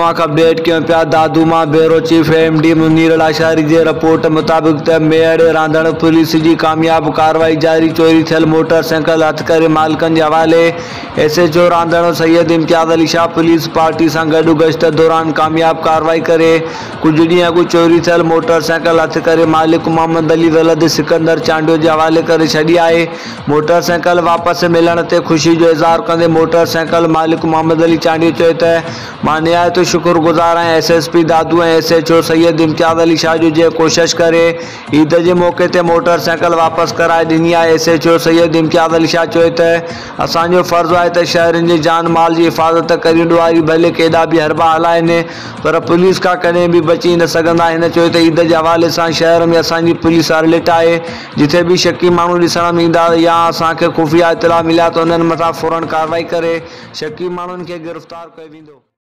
اوهان کي اپڊيٽ ڪيون پيا دادو مان bureau chief M D Munir Lashari جي رپورٽ مطابق ته ميهڙ رانڌڻ پوليس جي ڪامياب ڪارروائي جاري چوري ٿيل موٽر سائيڪل هٿ ڪري مالڪن جي حوالي S H O Randhan Syed Imtiaz Ali Shah police party سان گڏ گشت دوران ڪامياب ڪارروائي ڪري ڪجهه ڏينهن اڳ چوري ٿيل موٽر سائيڪل هٿ ڪري مالڪ محمد علي ولد سڪندر چانڊيو جي حوالي ڪري ڇڏي آهي موٽر سائيڪل واپس ملڻ تي خوشي جو اظهار ڪندي موٽر سائيڪل مالڪ محمد علي چانڊيو چيو ته مان نهايت شڪر گذار آهيان S S P Dadu ۽ S H O Syed Imtiaz Ali Shah جو جنهن ڪوشش ڪري عيد جي موقعي تي موٽر سائيڪل واپس ڪرائي ڏني آهي S H O Syed Imtiaz Ali Shah چيو ته اسان جو فرض آهي ته شهرين جي جان مال جي حفاظت ڪريون ڏوهاري ڀلي ڪيڏا به حربا هلائين پر پوليس کان ڪڏهن به بچي نه سگهندا هن چيو ته عيد جي حوالي سان شهر ۾ اسان جي پوليس الرٽ آهي جتي به شڪي ماڻهو ڏسڻ ۾ ايندا يا اسان کي خفيه اطلاع مليا ته انهن مٿان فورن ڪارروائي ڪري شڪي ماڻهن کي گرفتار ڪيو ويندو.